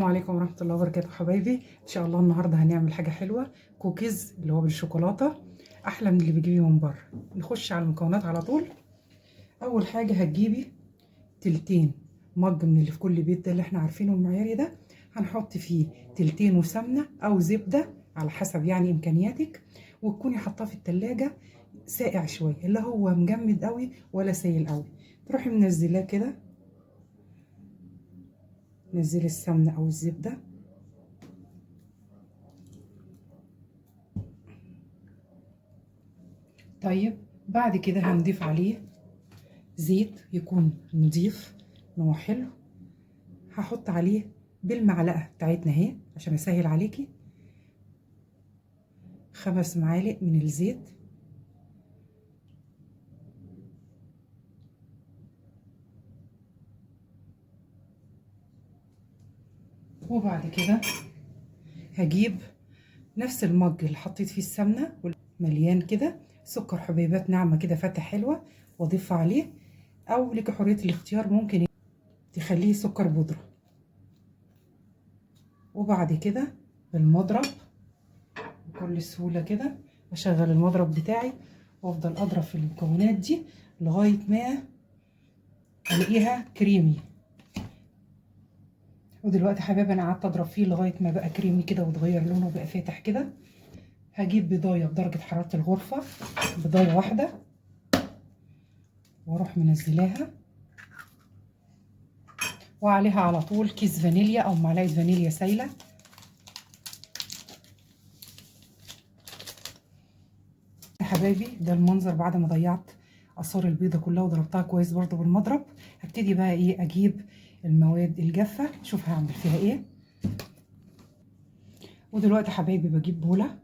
السلام عليكم ورحمة الله وبركاته حبايبي. ان شاء الله النهارده هنعمل حاجة حلوة، كوكيز اللي هو بالشوكولاتة، احلى من اللي بتجيبيه من بره. نخش على المكونات على طول. اول حاجة هتجيبي تلتين مج من اللي في كل بيت ده اللي احنا عارفينه المعياري ده، هنحط فيه تلتين وسمنة او زبدة على حسب يعني امكانياتك، وتكوني حاطاه في التلاجة ساقع شوية، اللي هو مجمد قوي ولا سايل قوي. تروحي منزلاه كده، نزلي السمنة او الزبدة، طيب بعد كده هنضيف عليه زيت يكون نضيف نوع حلو. هحط عليه بالمعلقة بتاعتنا اهي عشان اسهل عليكي 5 معالق من الزيت. وبعد كده هجيب نفس المج اللي حطيت فيه السمنة مليان كده سكر حبيبات ناعمة كده فاتح حلوة، واضيفها عليه، او لك حرية الاختيار ممكن تخليه سكر بودرة. وبعد كده بالمضرب بكل سهولة كده اشغل المضرب بتاعي وافضل اضرب في المكونات دي لغاية ما الاقيها كريمي. ودلوقتي حبايبي انا قعدت اضرب فيه لغاية ما بقى كريمي كده واتغير لونه وبقى فاتح كده. هجيب بيضايه بدرجة حرارة الغرفة، بيضايه واحدة، واروح منزلاها، وعليها على طول كيس فانيليا او معلقه فانيليا سايله. يا حبايبي ده المنظر بعد ما ضيعت اثار البيضة كلها وضربتها كويس برضو بالمضرب. هبتدي بقى ايه، اجيب المواد الجافه شوف هعمل فيها ايه. ودلوقتي حبايبي بجيب بوله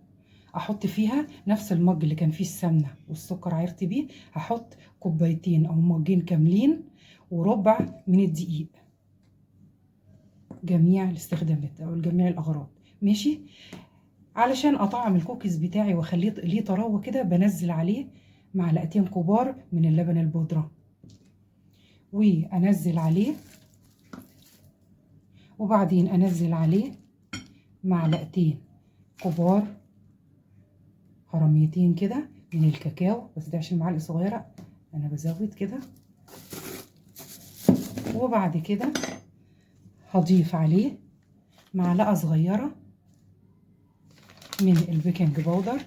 احط فيها نفس المج اللي كان فيه السمنة والسكر عرفت بيه، هحط كوبايتين او مجين كاملين وربع من الدقيق، جميع الاستخدامات او جميع الاغراض ماشي. علشان اطعم الكوكيز بتاعي واخليه ليه طراوه كده، بنزل عليه معلقتين كبار من اللبن البودره، وانزل عليه، وبعدين انزل عليه معلقتين كبار هرميتين كده من الكاكاو، بس ده عشان معلقه صغيرة انا بزود كده. وبعد كده هضيف عليه معلقه صغيرة من ال baking powder،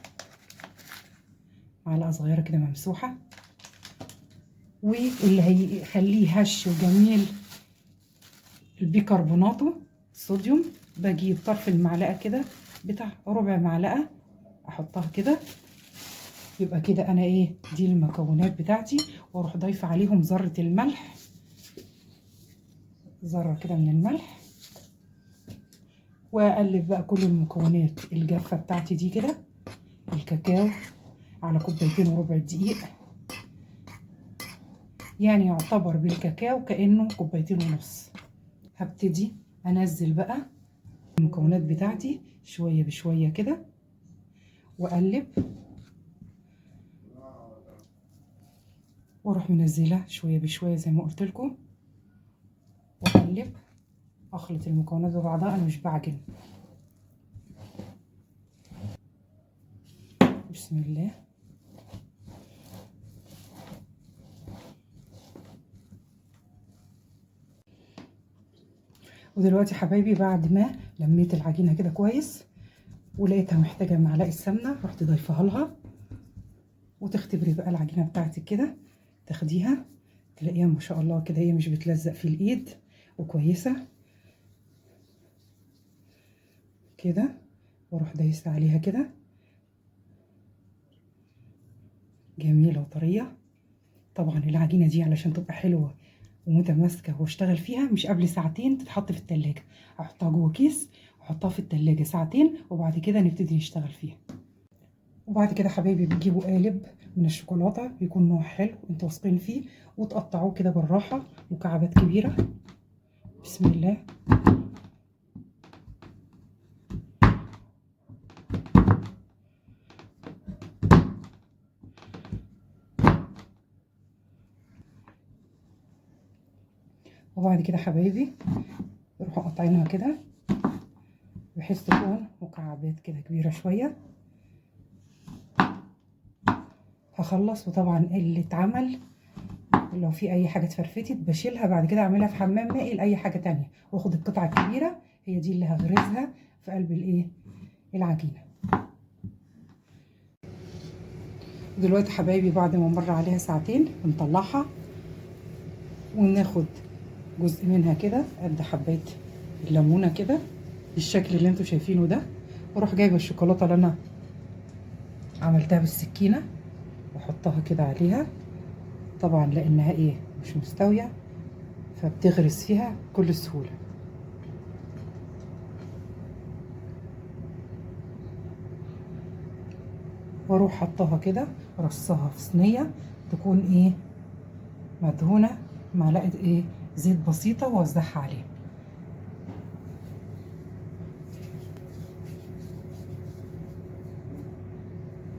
معلقه صغيرة كده ممسوحة. واللي هيخليه هش وجميل البيكربوناتو الصوديوم، بجيب طرف المعلقة كده بتاع ربع معلقه احطها كده. يبقى كده انا ايه، دي المكونات بتاعتي. واروح ضايفه عليهم ذره الملح، ذره كده من الملح، واقلب بقى كل المكونات الجافه بتاعتي دي كده، الكاكاو على كوبايتين وربع دقيق، يعني يعتبر بالكاكاو كانه كوبايتين ونص. هبتدي انزل بقى المكونات بتاعتي شوية بشوية كده، واقلب، واروح منزله شوية بشوية زي ما قلت لكم، واقلب، اخلط المكونات ببعضها، انا مش بعجن. بسم الله. ودلوقتي حبايبي بعد ما لميت العجينة كده كويس ولقيتها محتاجه معلقه سمنه، رحت ضايفاها لها. وتختبري بقى العجينة بتاعتك كده، تاخديها تلاقيها ما شاء الله كده هي مش بتلزق في الايد وكويسة كده. واروح دايسه عليها كده، جميلة وطريه. طبعا العجينة دي علشان تبقى حلوة ومتماسكه واشتغل فيها مش قبل ساعتين تتحط في التلاجة. احطها جوه كيس واحطها في التلاجة ساعتين، وبعد كده نبتدي نشتغل فيها. وبعد كده حبايبي بتجيبوا قالب من الشوكولاتة بيكون نوع حلو انتوا واثقين فيه، وتقطعوه كده بالراحة مكعبات كبيرة. بسم الله. وبعد كده حبايبي روحوا قاطعينها كده. بحيث تكون مكعبات كده كبيرة شوية. هخلص، وطبعا اللي اتعمل لو في اي حاجة اتفرفتت بشيلها بعد كده اعملها في حمام مائي لاي حاجة تانية، واخد القطعة الكبيرة هي دي اللي هغرزها في قلب الايه العجينة. دلوقتي حبايبي بعد ما مر عليها ساعتين بنطلعها وناخد جزء منها كده قد حبايه الليمونه كده بالشكل اللي انتوا شايفينه ده، واروح جايبه الشوكولاتة اللي انا عملتها بالسكينة واحطها كده عليها. طبعا لانها ايه مش مستوية فبتغرس فيها بكل سهولة. واروح حطها كده رصها في صينية تكون ايه مدهونه معلقه ايه زيت بسيطة، واوزعها عليها.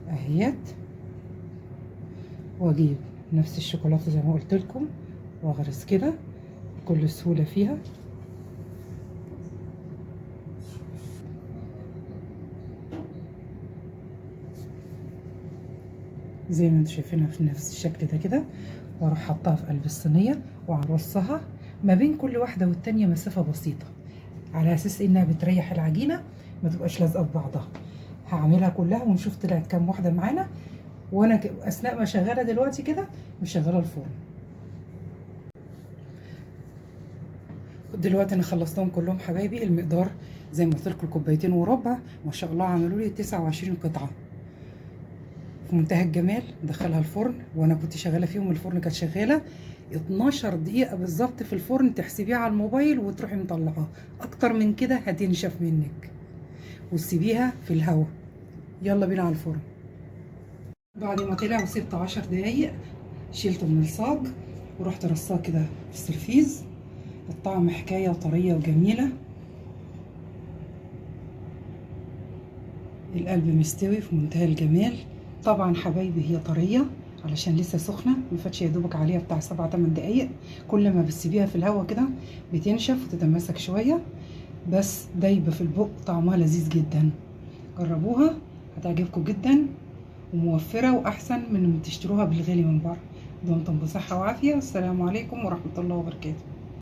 اهيت، واجيب نفس الشوكولاتة زي ما قلت لكم واغرس كده بكل سهولة فيها. زي ما انتم شايفينها في نفس الشكل ده كده، واروح حطها في قلب الصينية وارصها ما بين كل واحدة والتانية مسافة بسيطة، على اساس انها بتريح العجينة ما تبقاش لازقه في بعضها. هعملها كلها ونشوف طلعت كام واحدة معانا. وانا اثناء ما شغالة دلوقتي كده مشغله الفرن. دلوقتي انا خلصتهم كلهم حبايبي. المقدار زي ما قلت لكم كوبايتين وربع، ما شاء الله عملوا لي 29 قطعه في منتهى الجمال. دخلها الفرن وانا كنت شغالة فيهم، الفرن كانت شغالة 12 دقيقة بالظبط في الفرن، تحسبيها على الموبايل وتروحي مطلعاها، اكتر من كده هتنشف منك، وتسيبيها في الهواء. يلا بينا على الفرن. بعد ما طلع وسبته 10 دقايق شيلته من الصاج ورحت رصاه كده في السرفيز. الطعم حكاية وطريه وجميلة، القلب مستوي في منتهى الجمال. طبعا حبايبي هي طرية علشان لسه سخنة، ما فاتش يا دوبك عليها بتاع 7-8 دقايق. كل ما بتسيبيها في الهواء كده بتنشف وتتماسك شوية، بس دايبه في البق، طعمها لذيذ جدا. جربوها هتعجبكم جدا، وموفره واحسن من ما تشتروها بالغالي من بره. دمتم بصحة وعافيه، والسلام عليكم ورحمة الله وبركاته.